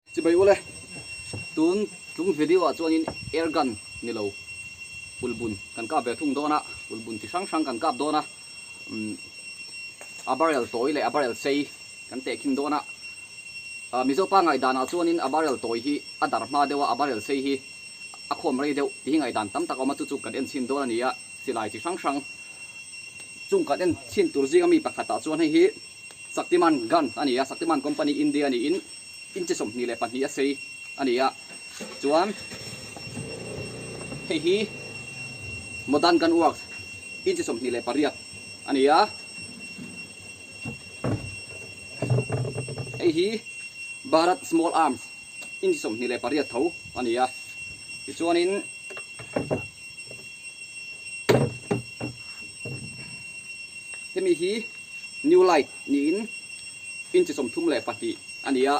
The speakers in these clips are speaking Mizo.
Chibai ule, tun tlung video ah chuanin air gun ni lo ulbun kan kap ve thung dawn a, ulbun chi hrang hrang kan kap dawn a, umm a barrel tawi leh a barrel sei kan tehkhin dawn a, Mizo pa ngaihdan ah chuanin a barrel tawi hi a dar hma deuh a, a barrel sei hi a khawm rei deuh tih hi ngaihdan tam tak a awm a, chu chu kan en chhin dawn a ni a, silai chi hrang hrang chung kan en chhin tur zinga mi pakhat ah chuan hei hi Shaktiman gun a ni a, Shaktiman company India niin inchi 22 a sei a ni a, chuan hei hi Modern Gun Works inchi 28 a ni a, hei hi Bharat Small Arms inchi 28 tho a ni a, tichuanin hemi hi New Light niin inchi 32 a ni a,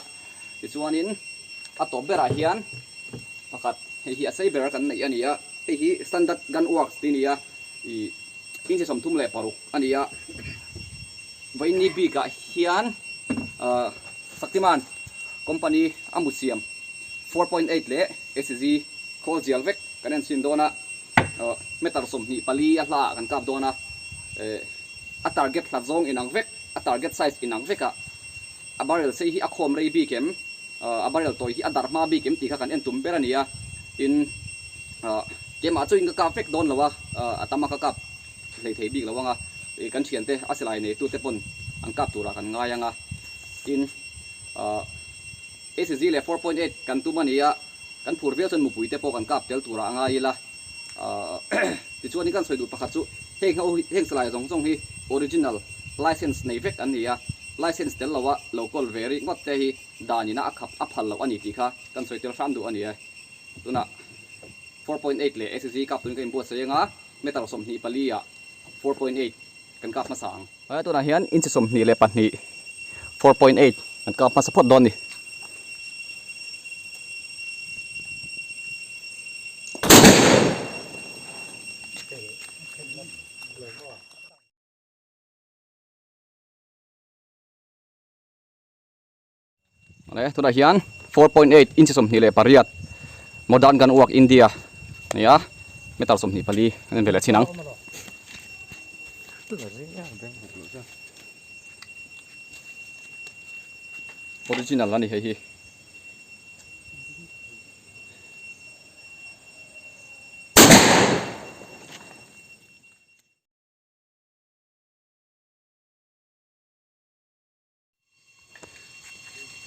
tichuanin a tawp berah hian pakhat hei hi a sei ber kan neih a ni a, hei hi Standard Gun Works tih a ni a, ih inchi 36 a ni a, vawiin ni bikah hian ah Shaktiman company a mu siam 4.8 leh SG khawl zial vek kan en chhin dawn a, ah meter 24 a hla ah kan kap dawn a, eh a target hlat zawng inang vek, a target size inang vek a. A barrel sei hi a khawm rei bik em? A barrel tawi hi a darh hma bik em tih kha kan en tum ber a ni a. Tin, keimah chuin ka kap vek dawn lo a, a tam a ka kap hlei thei bik lo ang a. Kan thiante a silai neitute pawn an kap turah kan ngai ang a. Tin, ACG leh 4.8 kan tum a ni a, kan phur viau chuan mupui te pawh kan kap tel turah a ngai ila. Tichuanin kan sawi duh pakhat chu heng ho heng silai zawng zawng hi original license nei vek an ni a, license tel loa lo kawl ve ri ngawt te hi danina a khap a phal loh a ni tih kha kan sawi tel hram duh a ni e. Tunah 4.8 leh SG kap turin ka inbuatsaih anga meter 24 ah 4.8 kan kap hmasa ang. Tunah hian inchi 22 4.8 kan kap hmasa phawt dawn a ni. Awle tunah hian 4.8 inchi 28 Modern Gun Work India a ni a meter 24 an en ve leh chin ang. Original a ni hei hi.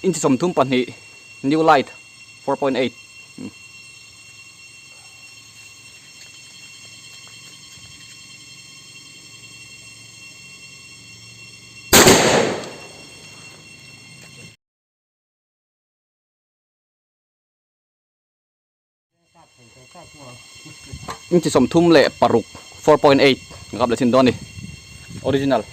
Inchi 32 New Light 4.8. Inchi 36 4.8 ka kap leh chin dawn a ni original.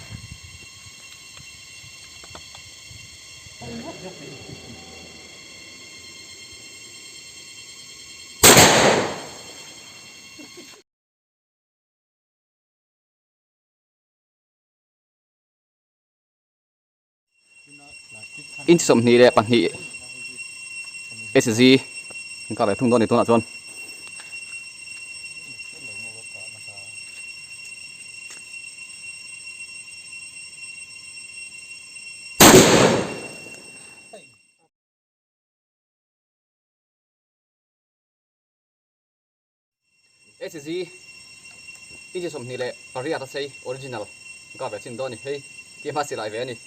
Inchi 22 SG an kap leh thung dawn a ni tunah chuan. SG inchi 28 a sei original ka ve chin dawn a ni hei keimah silai ve a ni.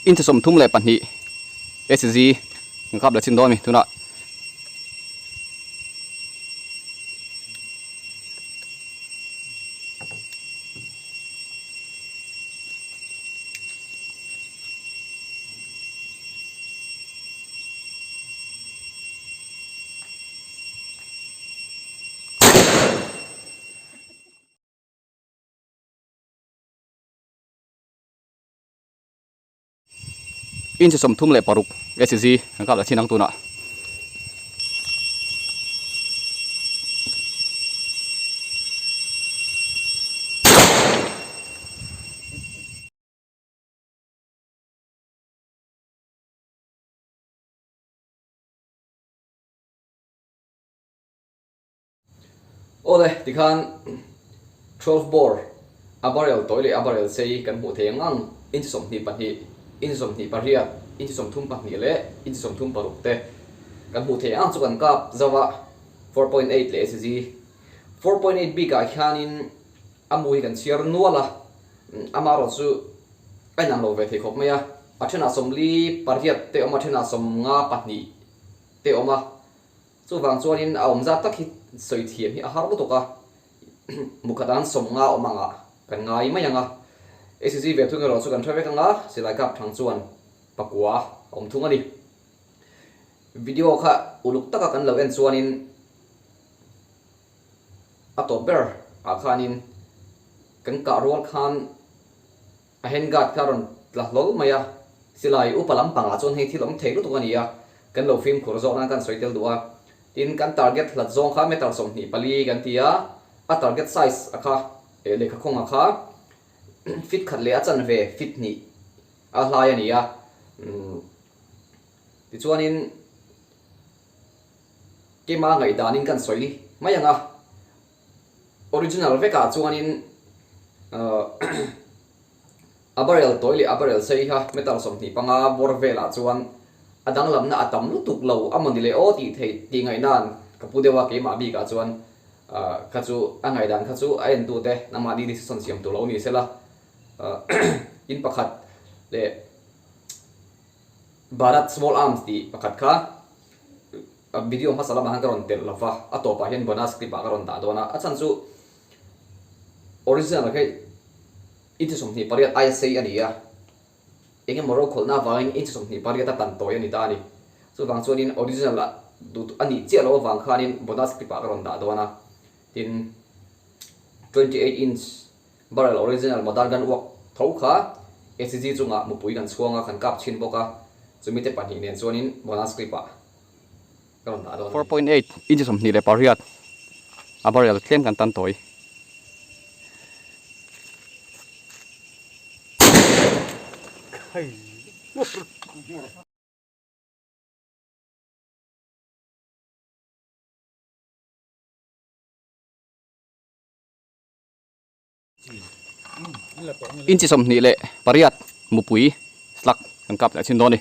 Inchi 32 SG kan kap leh chin dawn a ni tunah. Inch 36 SG kan kap leh chin ang tunah. Awle, tikhan 12 bore a barrel tawi leh a barrel sei kan hmuh thei ang ang, inch 22, inch 28, inch 32 leh inch 36 te kan hmuh thei ang chu kan kap zauh a, 4.8 leh SG 4.8 bikah hianin a mu hi kan chhiar nual a, amaherawh chu a inang lo ve thei khawp mai a, a thenah 48 te awm a, a thenah 52 te awm a. Chuvang chuanin a awm zat tak hi sawi thiam hi a har lutuk a, mukhat an 50 awm anga kan ngai mai ang a. ACG ve thung erawh chu kan hre vek ang a, silai kap thang chuan pakua a awm thung a ni. Video kha uluk taka kan lo en chuanin a tawp ber ah khanin kan kah rual khan A handguard kha a rawn tla hlawl mai a, silai upa lampangah chuan hei thil awm thei lutuk a ni a, kan lo fimkhur zawk nan kan sawi tel duh a. Tin, kan target hlat zawng kha meter 24 kan ti a, a target size a kha eh lehkha khawnga kha feet khat leh a chanve feet hnih a hlai a ni a. Tichuanin keima ngaihdanin kan sawi mai ang a. Original vekah chuanin a barrel tawi leh a barrel sei kha meter 25 bawr velah chuan a danglamna a tam lutuk lo a mawni leh aw tih theih tih ngaihna'n ka pu deuh a keimah bikah chuan kha chu a ngaihdan kha chu a entute nangmahni decision siam tur lo ni sela in pakhat leh Bharat Small Arms tih pakhat kha Video hmasa lamah khan ka rawn telh lova, a tawpah hian bonus clip ah ka rawn dah dawn a, a chhan chu original kha inch 28 aia sei a ni a, eng emaw rokhawlhna avangin inch 28 a tan tawi a ni ta a ni. Chuvang chuanin original ah duh a nih chiah loh avang khanin bonus clip ah ka rawn dah dawn a, tin 28 inch barrel original modern gun uak tho kha ACG chungah mupui kan chhuang a, kan kap chhin bawk a, chumi te pahnih nen chuanin bonus clip ah 4.8 inch 28 a barrel tlem kan tan tawi. Inch 28 mupui slug kan kap leh chin dawn a ni.